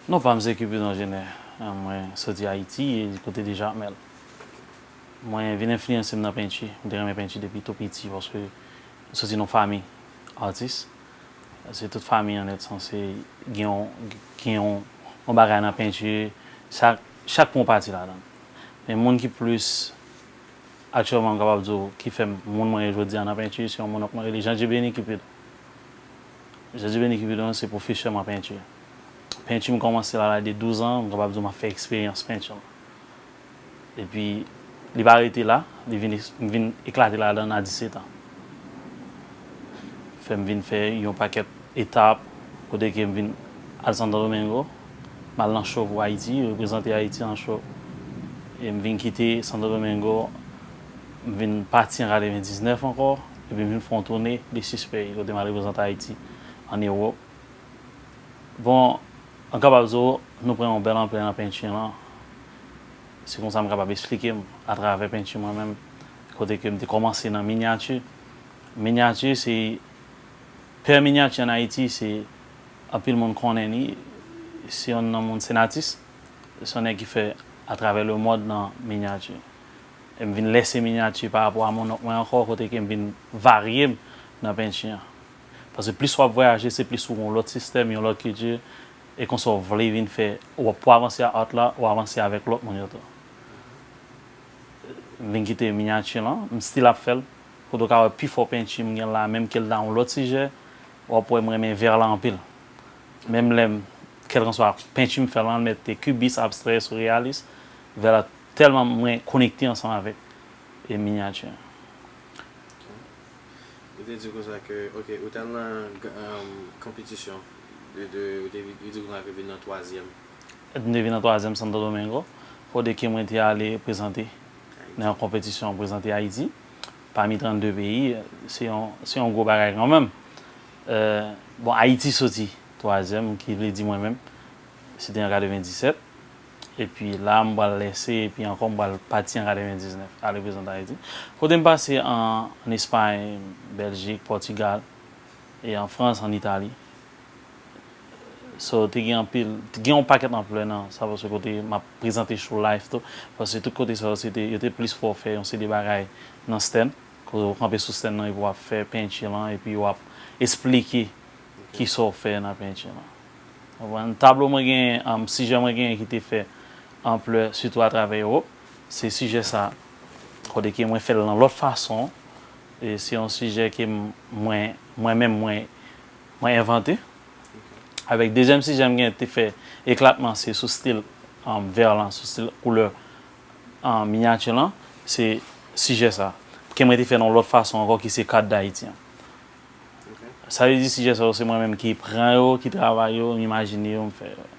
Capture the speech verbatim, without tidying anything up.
Non pa m se Cupidon Jenè. Mwen soti Ayiti, kote de Jakmèl. Mwen vin enfliyanse m nan penti. M te renmen penti depi tou piti paske m soti nan yon fanmi atis. Se tout fanmi an nèt sanse gen yon, gen yon, yon bagay nan penti. Chak, chak pwen pati ladan. Men moun ki plis aktyèlman m kapab di w ki fè m moun mwen ye jodi a nan penti, se yon moun mwen rele Jean Dieu Béni Cupidon. Jean Dieu Béni Cupidon se pwofesè mwen penti. Penti m kòmanse la laj de douz an, m kapab di w m ap fè eksperyans penti la. Epi li pa rete la, li vin, m vin eklate ladan l a disèt an. Fè m vin fè yon pakèt etap, kote ke m vin al Santo Domingo, m al nan cho pou Ayiti, reprezante Ayiti nan cho. E m vin kite Santo Domingo, m vin pati an katrevendiznèf ankò, epi m vin fè yon toune de sis peyi, kote m al reprezante Ayiti ann Ewòp. Bon, an kapab di w, nou pran yon bèl anplè nan penti lan. Se konsa m kapab esplike m atravè penti mwen menm, kote ke m te kòmanse nan minyati. Minyati se, pè minyati ann Ayiti, se anpil moun konnen li, se yonn nan moun Senatis, se yon nèg ki fè atravè lemond nan minyati. E m vin lèse minyati pa rapò a mononk mwen ankò, kote ke m vin varye m nan penti an. Paske plis w ap vwayaje, se plis ou gen yon lòt sistèm, yon lòt kilti, e konsa w vle vin fè, w ap, pou avanse a art la, w avanse avèk lòt moun yo tou. M vin kite minyati lan, m still ap fè l, kote w ka wè pifò penti m gen la, menm ke l nan yon lòt sijè, w ap wè m renmen vè la anpil. Menm lè m, kèlkanswa penti m fè lan, mete kubis, abstrè, sireyalis, vè la tèlman mwen konekte ansanm avèk e minyati an. Ou te di konsa ke, ok, ou t al nan, um, konpetisyon, de, de, ou te, ou di konsa ke vin nan twazyèm. M te vin nan twazyèm Santo Domingo, kote ke mwen te ale prezante nan yon konpetisyon, prezante Ayiti. Pami trannde peyi, se yon, se yon gwo bagay kanmenm. Euh, bon, Ayiti soti twazyèm, ki vle di mwen menm, se te an katrevenndisèt. Epi la, m pral lèse, epi ankò m pral pati an katrevendiznèf, al reprezante Ayiti. Kote m pase an, an Espay, Bèljik, Pòtigal, e an Frans, an Itali. So, te gen anpil, te gen yon pakèt anplè nan sa, paske kote m ap prezante show live tou, paske tout kote sa yo, se te, yo te plis fè w fè yon seri de bagay nan stand, kote w kanpe sou stand nan, epi w ap fè penti lan, epi w ap esplike kisa w fè nan penti lan. Konprann? Tablo mwen genyen, um, sijè mwen genyen ki te fè anplè, sitou atravè Ewòp, se sijè sa, kote ke mwen fè l nan lòt fason, e se yon sijè ke m, mwen, mwen menm, mwen, mwen envante. Avèk dezyèm sijè m genyen te fè eklatman, se sou stil, um, vè lan, sou stil koulè, um, minyati lan, se sijè sa. Ke mwen te fè nan yon lòt fason ankò, ki se kat Dayiti an. Sa vle di sijè sa yo, se mwen menm ki pran yo, ki travay yo, m imajine yo, m fè yo.